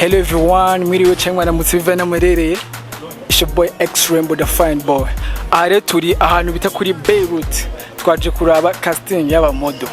Hello everyone, mwiriwe cyangwa mwaramutse biva namuherereye. It's your boy X Rainbow, the fine boy. Aha rero turi ahantu bita kuri Beirut. Twaje kuraba casting y'aba model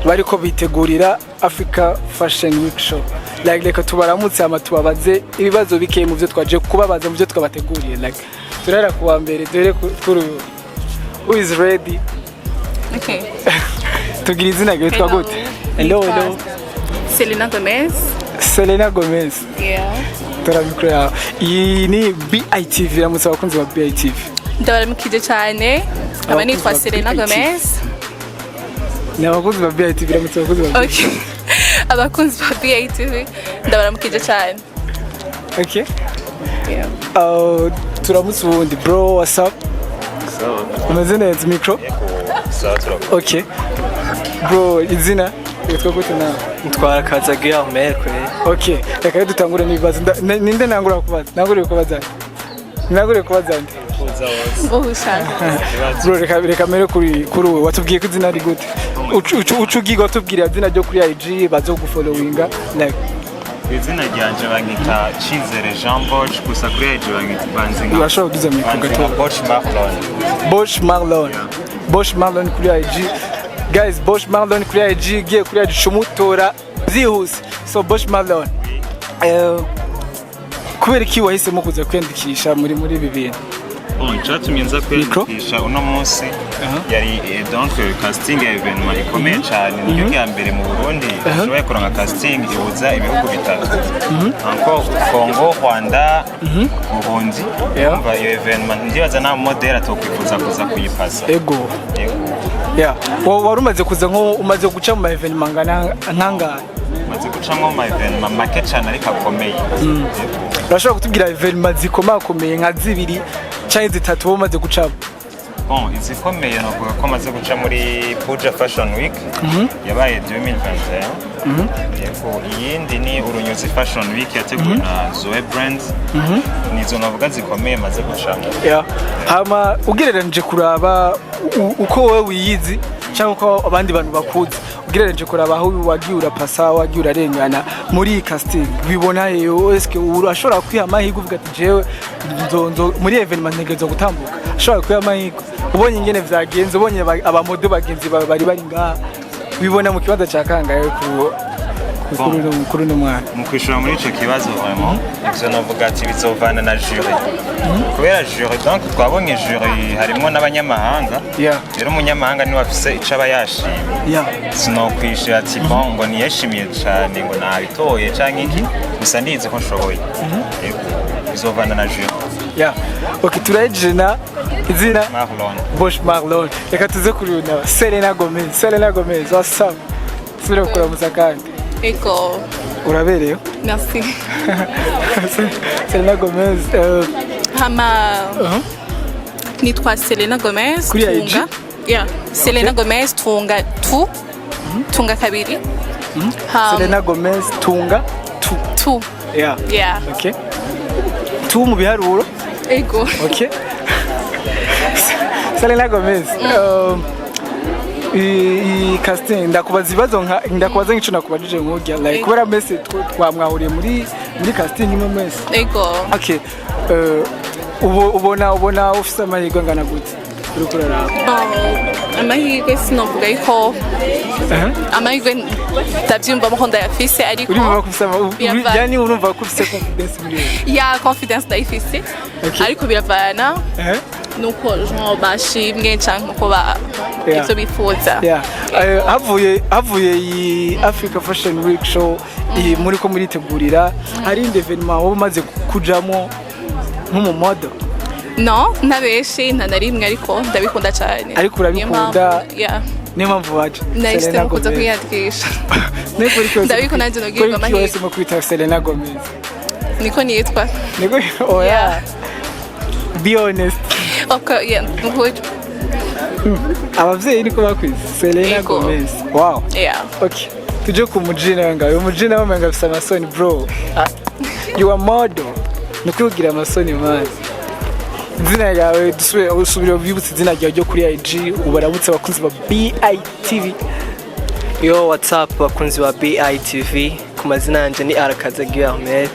bariko bitegurira Africa Fashion Week show. Like, reka tubaramutse hama tubabaze ibibazo bikeye mu byo twaje kubabaza, mu byo twabateguriye. Like, turahera kuwa mbere dore kuri uyu. Who is ready? Okay. Tugira izina ryitwa gute? Hello, hello. Selena Gomez. Selena Gomez. Yeah. Tora mikoro yawe. Iyi ni BITV, iramutse abakunzi ba BITV. Ndabaramukije cyane. Aba nitwa Abakunzi ba Selena BITV. Gomez. Ni abakunzi ba BITV, iramutse abakunzi ba BITV. Okay. Abakunzi ba BATV, ndabaramukije cyane. Okay. Yeah. Turamutse ubundi bro, what's up? Sawa. Umeze neza? Micro? Sawa, turakomeye. Okay. Bro, izina witwa gute nawe? Ntwara Kazaguye Armel kwe. Okay, reka rero dutangure n'ibibazo. Ninde nangura kubaza? Nanguriye kubaza nde? Nanguriye kubaza nde? Wowe ushaka. Bro, reka mere kuri wowe. Watubwiye ko izina ari gute? Ucu ugiye watubwira izina ryo kuri IG bazogufollowinga, like. Izina ryanje banyita Chizere Jean Bosch, gusa kuri IG banyita, banzi nka Urashobora kuduza micro banzi gato? nka Bosch Marlon. Bosch Marlon. Bosch Marlon kuri IG. Guys, Bosch Marlon kuri IG, giye kuri IG umutora byihuse. So Bosch Marlon. Kubera iki wahisemo kuza kwiyandikisha muri ibi bintu? Bon, icyatumye nza kwiyandikisha uno munsi yari donc casting ya événement ikomeye cyane. Niryo rya mbere mu Burundi ushoboye kuronka casting ihuza ibihugu bitatu, encore Congo, Rwanda, Burundi. Umva, iyo événement ndibaza nta modèle atokwifuza kuza kuyipasa. Ego. Yego. Yeah. Wari umaze kuza, nko umaze guca mu ma événement ngana nkangahe? Maze gucamo ma événement make cyane ariko akomeye. Yego. Urashobora kutubwira événement zikomakomeye nka zibiri canke zitatu wowe umaze gucamo? Bon, izikomeye navuga ko maze guca muri Buja Fashion Week yabaye 2021. Yego, iyindi ni Urunyuzi Fashion Week yateguwe na Zoe Brands. Nizo navuga zikomeye maze gucamo. Yeah. Hama ugereranije kuraba uko wowe wiyizi cyangwa uko abandi bantu bakuzi, ugereranije kuraba aho wagiye urapasa, wagiye urarengana muri iyi casting, bibona heyo? Eske urashobora kwiha amahirwe uvuga ati jewe nzo muri événement ntegerezwa gutambuka? Ashobora kwiha amahirwe ubonye ingene vyagenze, ubonye aba model bagenzi bawe bari ngaha, bibona mu kibanza ca kangahe kuri uno mwana? Mu kwishura muri ico kibazo, vraiment ivyo navuga ati bizovana na jury, kubera jury, donc twabonye jury harimwo n'abanyamahanga. Rero umunyamahanga niwe afise ico aba yashimye. Sinokwishura ati bon, ngo niyashimiye cane, ngo nabitoye canke iki, gusa ndizi ko nshoboye. Yego, bizovana na jury. Yeah. Okay, turahejeje na izina. Marlon. Bosch Marlon. Reka tuze kuri uyu nawe. Selena Gomez. Selena Gomez, what's up? Subira kuramutsa kandi. Ego. Uraberewe. Merci. Selena Gomez. Hama nitwa Selena Gomez. Kuri IG? Tunga. Yeah. Selena Gomez Tunga tu. Tunga kabiri. Selena Gomez Tunga tu. Tu. Yeah. Yeah. Okay. Tu mu biharuro. Ego. Okay. Selena Gomez. I casting, ndakubaza ibibazo nka ndakubaza nk'ico nakubajije nk'urya, like, Ego. kubera mwese twamwahuriye muri casting imwe mwese. Ego. Okay. Ubona ufise amahirwe angana gute uriko uraraba? Bon, amahirwe sinovuga yuko amahirwe ndabyiyumvamo ko ndayafise, ariko Urumva ko ufise Biravana. yani urumva ko ufise confidence muri wewe? Ya, confidence ndayifise. Ariko biravana nuko genre bashimwe canke nuko ba ivyo bifuza. Yeah. Havuye iyi Africa Fashion Week show iyi muri ko muritegurira, hari indi événement wowe umaze kujamo nk'umu model? No, ntabeshi, nta na rimwe, ariko ndabikunda cyane. Ariko urabikunda. Niyo mpamvu, yeah. Niyo mpamvu waje. Nahisemo kuza kwiyandikisha. Ndabikunda, nanjye nogirwa amahirwe. Wahisemo kwita Selena Gomez? Niko nitwa. Niko oya. Yeah. Be honest. Okay, yeah, nukuri. Abavyeyi niko bakwise Selena Ego. Gomez? Wow. Yeah. Okay, tuje ku mujina ngawe. Umujina wamenga afise amasoni bro. Ah, you are model, nukwigira amasoni man. Izina ryawe, dusubire, usubire ubibutse izina ryawe ryo kuri IG, ubaramutse abakunzi ba BITV. Yo, what's up bakunzi ba BITV? Ku mazina yanje ni Arakaza Guillermo,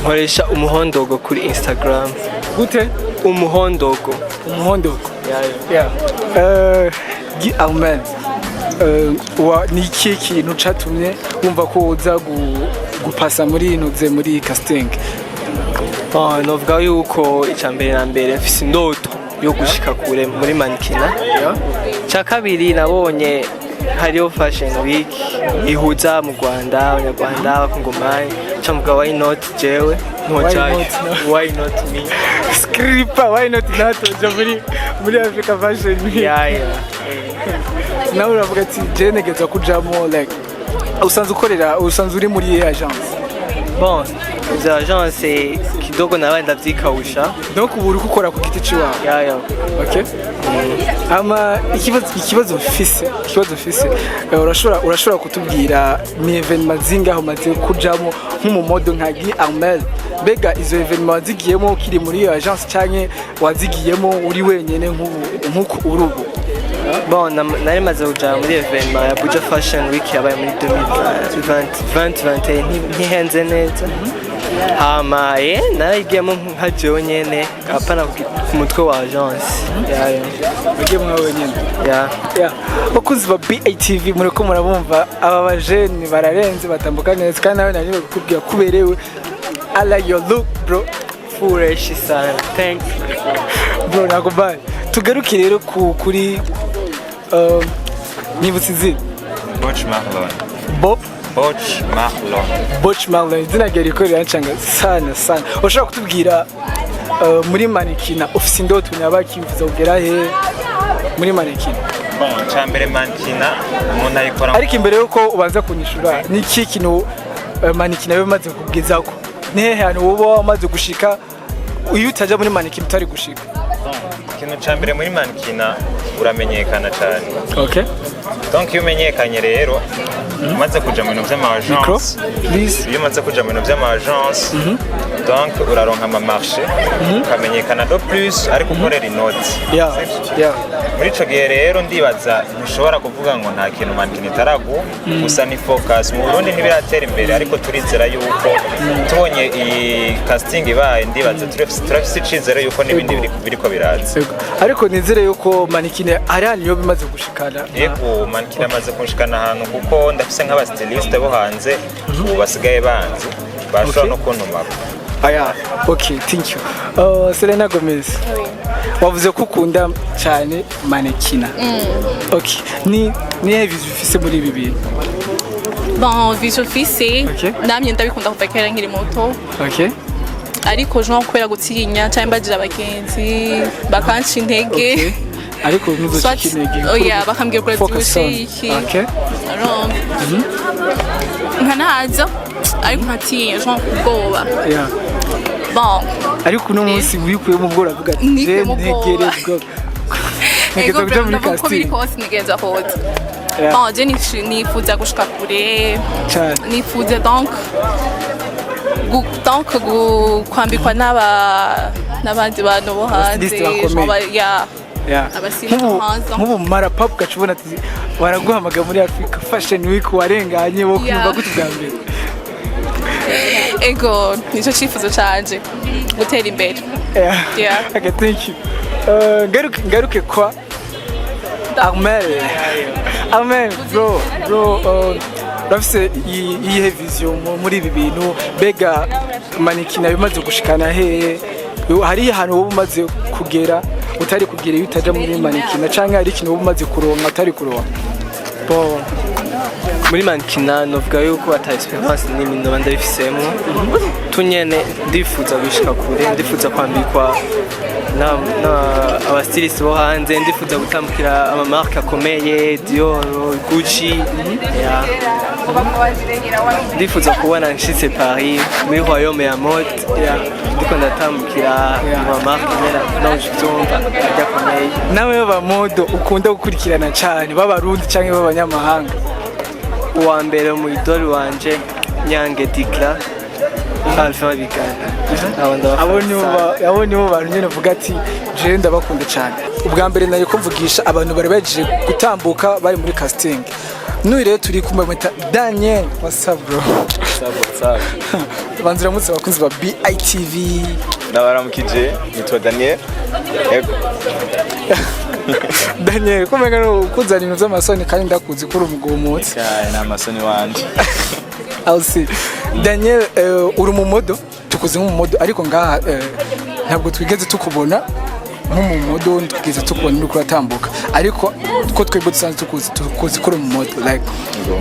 nkoresha Umuhondogo kuri Instagram. Gute? Umuhondogo. Umuhondogo. Yayo. Yeah. Guy Armel, wa ni iki kintu catumye wumva ko uza gupasa muri inoze muri casting? Bon, novuga yuko icya mbere na mbere mfise indoto yo gushika kure muri mannequinat. Cya kabiri, nabonye hariho fashion week ihuza mu Rwanda abanyarwanda, abakongomani, camuga why not jewe ntojayo? Not, no? Why not me? Scripa, why not natoja muri Africa Fashion Week? Yeah. Nawe uravuga ati je negeza kujamo. Like, usanzwe ukorera, usanzwe uri muri iyi agence? Bon, ivyo agence kidogo nabaye ndavyikawusha. Donc ubu uri gukora ku giti ciwawe? Yeah. Okay. Ama ikibazo mfise, urashobora kutubwira ni événement zingaho umaze kujamo nk'umu modèle nka Guy Armel? Mbega izo événement wazigiyemo ukiri muri iyo agence canke wazigiyemo uri wenyene nk'ubu nk'uko uri ubu? Bon, nari maze kuja muri événement ya Buja Fashion Week yabaye muri 2020 2021, ntihenze neza. Hama narayigiyemo nka jewe nyene, apana ku mutwe wa agence yayo. Wagiye mwa wenyene? Ya. Yeah. Bakunzi ba BATV, muriko murabumva aba bajeni bararenze, batambuka neza, kandi nawe nari kukubwira kuberewe. I like your look, bro. Fresh sana, thanks. Bro, nakubali. Tugaruke rero kuri nibutse izina. Boch Marlon. Bob. Boch Marlon. Boch Marlon, izina ryawe riko rirancanga sana sana. Ushobora kutubwira, muri mannequinat ufise indoto nyabaki? Wifuza kugera he muri mannequinat? Bon, icambere, mannequinat umuntu ayikora Ariko imbere yuko ubanza kunyishura, ni iki kintu mannequinat biba bimaze kugezako? Ni hehe hantu woba wamaze gushika iyo utaja muri mannequinat utari gushika? Ikintu ca mbere, muri mannequinat uramenyekana cyane. Donc iyo umenyekanye rero, umaze kuja mu bintu Micro, vy'ama agence, please. iyo umaze kuja mu bintu vy'ama agence, donc uraronka ama marché, ukamenyekana de plus, ariko ukorera inoti. Muri ico gihe rero ndibaza ntushobora kuvuga ngo nta kintu mannequinat itaraguha. Gusa ni focus. Mu Burundi ntibiratera imbere, ariko turizera yuko tubonye iyi casting ibaye, ndibaza turafise icizere yuko n'ibindi biriko biraza. Yego. Ariko nizere yuko mannequinat hari ahantu iyo bimaze gushikana. Yego, mannequinat amaze kunshikana ahantu, kuko ndafise nk'aba styliste bo hanze ubu basigaye banzi, bashobora no kuntumako. Aya, okay, thank you. Selena Gomez, wavuze ko ukunda cyane mannequinat. Okay, ni vision ufise muri ibi bintu? Bon, vision mfise, namye ndabikunda kuva kera nkiri muto. Ariko genre kubera gutinya cyangwa mbagira abagenzi bakanca intege. Okay. Ariko ntuzoca intege. Oya, bakambwira ko Focus on. urabyibushe iki. Urumva, nkanaza ariko nkatinya, genre ubwoba. Bon. Ariko uno munsi wikuyemo ubwo uravuga ati je Nikuyemo ubwoba. ntegerezwa Ego, ntegerezwa kuja muri ndavuga uko biri casting. kose ntegereza kuza. Bon, je nifuza gushika kure. Cyane. Nifuza donc kwambikwa n'abandi bantu bo hanze. Aba styliste bakomeye. Genre yeah. Aba styliste hanze. Nk'ubu mara pap ugaca ubona ati baraguhamagara muri Africa Fashion Week, warenganye wo kumva gute bwa mbere? Ego, nicyo cyifuzo canje, gutera imbere. Yeah. Okay, thank you. Ngaruke kwa Armel. Armel, bro, urafise iyihe vision muri ibi bintu? Mbega mannequinat bimaze gushikana hehe? Hari ahantu wowe umaze kugera utari kugera iyo utaja muri mannequinat, canke hari ikintu wowe umaze kuronka utari kuronka? Bon, muri mannequinat novuga yuko ata expérience nini noba ndabifisemo tunyene. Ndifuza gushika kure, ndifuza kwambikwa na aba styliste bo hanze, ndifuza gutambukira ama marque akomeye, Dior, Gucci, yeah. Ndifuza kubona nshitse Paris muri royaume ya mode, yeah. Ndiko ndatambukira mu ma marque nyene, naje vyumva ajya akomeye. Nawe ba modèle ukunda gukurikirana cane, b'abarundi canke b'abanyamahanga? Uwa mbere mu idole wanje, Nyange Dikla, Alpha Bigana. Abo ndabafana Abo nibo sana. Abo nibo bantu nyene uvuga ati jewe ndabakunda cyane. Ubwa mbere nari ko mvugisha abantu bari baje gutambuka bari muri casting. N'uyu rero turi kumwe, bamwita Daniel. What's up, bro? What's up? Banza uramutse abakunzi ba BITV. Ndabaramukije, nitwa Daniel. Yego. Daniel, ko umenga kuzana ibintu vy'amasoni kandi ndakuzi ko uri umugumutsi. Cyane, ni amasoni wanje. Alsi Daniel, uri umumodel, tukuzi nk'umumodel, ariko ngaha ntabwo twigeze tukubona nk'umumodel, twigeze tukubona uriko uratambuka, ariko ko twebwe dusanzwe tukuzi ko uri umumodel, like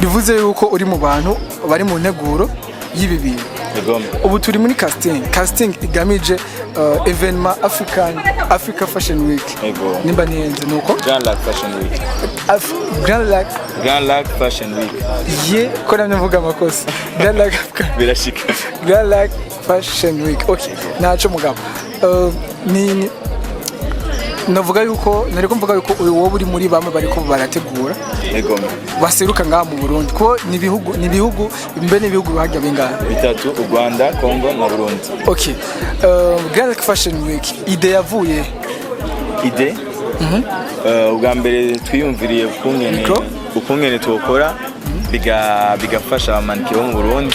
bivuze yuko uri mu bantu bari mu nteguro y'ibi bintu. Yego. Ubu turi muri casting igamije événement African Africa Fashion Week. Yego. Nimba nihenze nuko Grand Lac Fashion Week. Grand Lac. Grand Lac Fashion Week. Ye ko namye mvuga amakosa, Grand Lac Africa. Birashika. Grand Lac Fashion Week. Okay, naco mugabo. Ni navuga yuko nariko mvuga yuko uyu wowe uri muri bamwe bariko barategura Yego. baseruka ngaha mu Burundi, ko ni ibihugu mbe ni ibihugu hajya bingahe? Bitatu: u Rwanda, Congo na Burundi. Okay. Grand Lac Fashion Week, idée yavuye? Idée, ubwa mbere twiyumviriye ukungene Micro? ukungene tuwukora bigafasha abamannequin bo mu Burundi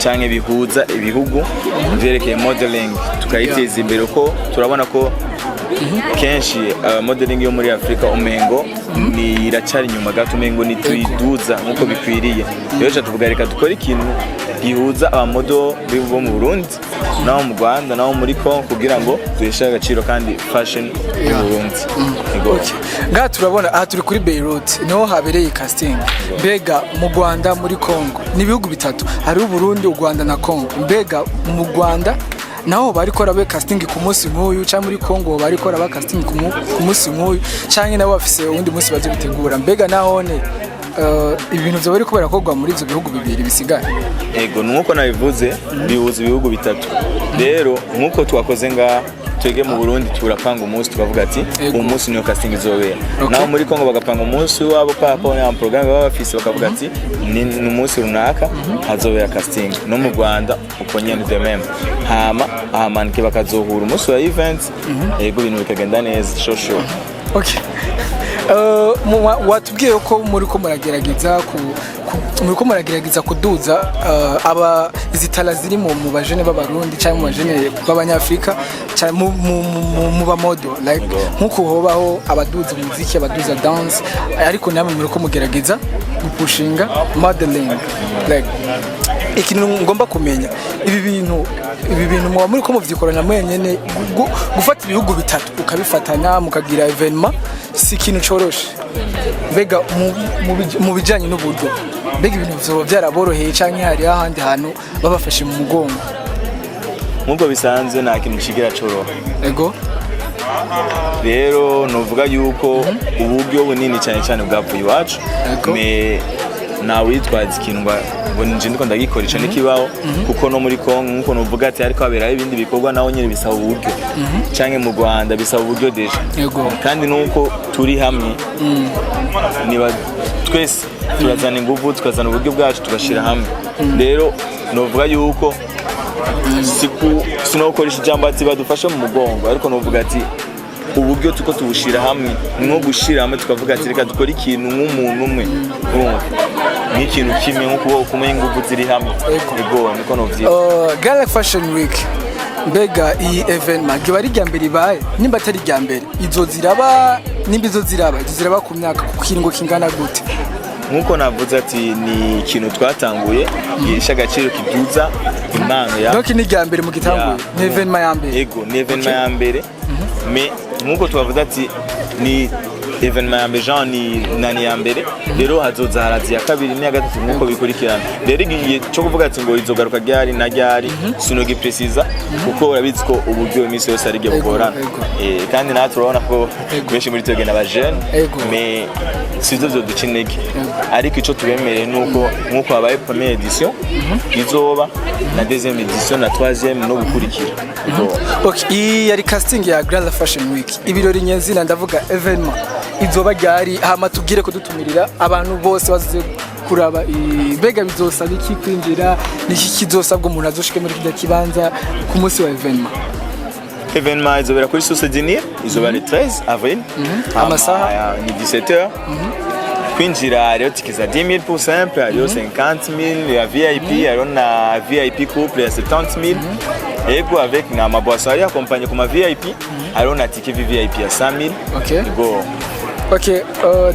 canke bihuza ibihugu vyerekeye modeling, tukayiteza imbere, uko turabona ko kenshi modeling yo muri Afrika umengo ni iracari inyuma gato, umengo ntituyiduza nkuko bikwiriye. Rero ca tuvuga reka dukore ikintu gihuza abamodel bo mu Burundi n'abo mu Rwanda n'abo muri Congo kugira ngo duheshe agaciro kandi fashion yo mu Burundi. Yego. Okay. Ngaha turabona aha turi kuri Beirut, niho habereye casting. Mbega mu Rwanda, muri Congo, ni ibihugu bitatu, hariho Burundi, u Rwanda na Congo. Mbega mu Rwanda naho bariko rabe casting ku munsi nk'uyu, cyangwa muri Congo bariko raba casting ku munsi nk'uyu, cyangwa nabo bafise uwundi munsi baje gutegura? Mbega nahone ibintu vyo bariko barakorwa muri ivyo bihugu bibiri bisigaye? Ego, nuko nabivuze, bihuza ibihugu bitatu. Rero nkuko twakoze ngaha, twege mu Burundi turapanga umunsi, tukavuga ati Ego. uwo munsi niyo casting izobera. Naho muri Congo bagapanga umunsi wabo papa na programme baba bafise, bakavuga ati ni umunsi runaka hazobera casting. No mu Rwanda uko nyene, de même. Hama abamannequin bakazohura umunsi wa event. Ego, ibintu bikagenda neza shosho. Okay. Watubwiye ko muri ko muragerageza muri ko muragerageza kuduza aba izi talent ziri mu bajene b'abarundi cyangwa mu bajene b'abanyafrika cyangwa mu bamodel, like Yego. nk'uko hobaho abaduza umuziki, abaduza dance, ariko namwe muri ko mugerageza gupushinga modeling. Like ikintu ngomba kumenya, ibi bintu muba muri ko muvyikorana mwenyene? Gufata ibihugu bitatu ukabifatanya mukagira événement si ikintu coroshe. Mbega mu bijanye n'uburyo, mbega ibintu vyoba vyaraboroheye canke hari ahandi hantu babafashe mu mugongo? Nkuko bisanzwe, nta kintu kigira coroha. Ego. Rero nuvuga yuko uburyo bunini cyane cyane bwavuye iwacu. Ego. Mais ntawitwaza ikintu ngo nje ndiko ndagikora, ico ntikibaho, kuko no muri Congo nkuko nuvuga ati ariko haberaho ibindi bikorwa, naho nyine bisaba uburyo, canke mu Rwanda bisaba uburyo déjà. Kandi nuko turi hamwe, niba twese turazana ingufu, tukazana uburyo bwacu, tugashira hamwe. Rero novuga yuko sinokoresha ijambo ati badufashe mu mugongo, ariko novuga ati uburyo tuko tubushira hamwe, ni nko gushira hamwe tukavuga ati reka dukore ikintu nk'umuntu umwe, urumva, nk'ikintu kimwe, nk'ukuboko kumwe, ingufu ziri hamwe. Ego, niko novyita. Gala Fashion Week, mbega iyi événement ryoba ari irya mbere ibaye? Nimba atari irya mbere, izo ziraba, nimba izo ziraba, izo ziraba ku myaka, ku kiringo kingana gute? Nk'uko navuze ati ni ikintu twatanguye gihisha agaciro, kiduza impano ya Donc ni irya mbere mu gitanguye? Ya. Ni événement ya mbere? Ego, ni événement ya mbere. Mais nk'uko twavuze ati ni événement ya mbere, genre ni nani ya mbere, rero hazoza haraza iya kabiri n'iya gatatu nk'uko bikurikirana. Rero igihe cyo kuvuga ati ngo izogaruka ryari na ryari sinogipresiza, kuko urabizi ko uburyo iminsi yose ari igihe bugorana. Kandi natwe urabona ko benshi muri twebwe n'abajene. Mais sivyo vyoduca intege, ariko ico tubemereye nuko nkuko habaye première édition, izoba na deuxième édition na troisième no gukurikira. Ego. Okay, iyi yari casting ya Grand Fashion Week. Ibirori nyezina, ndavuga événement, izoba ryari? Hama tubwire ko dutumirira abantu bose baze kuraba mbega bizosaba iki kwinjira? Niki kizosabwa umuntu azoshike muri kirya kibanza ku munsi wa événement? Événement izobera kuri Source du Nil, izoba le 13 avril. Amasaha? Ni 17h. Kwinjira hariho tike za 10 000 pour simple, hariho 50 000 ya VIP, hariho na VIP couple ya 70 000. Ego, avec na ma boisson ari accompagné ku ma VIP, hariho na tike VVIP ya 100 000. Ego. Okay,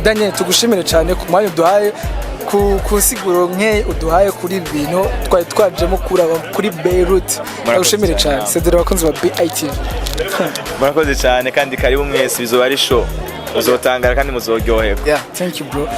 Daniel, tugushimire cyane ku mwanya uduhaye, ku nsiguro nke uduhaye kuri ibi bintu twari twajemo kuraba kuri Beirut. Tugushimire cyane. cyane. Sezera abakunzi ba BITV. Murakoze cyane kandi karibu mwese, bizoba ari show, muzotangara kandi muzoryoherwa. Yeah, thank you, bro.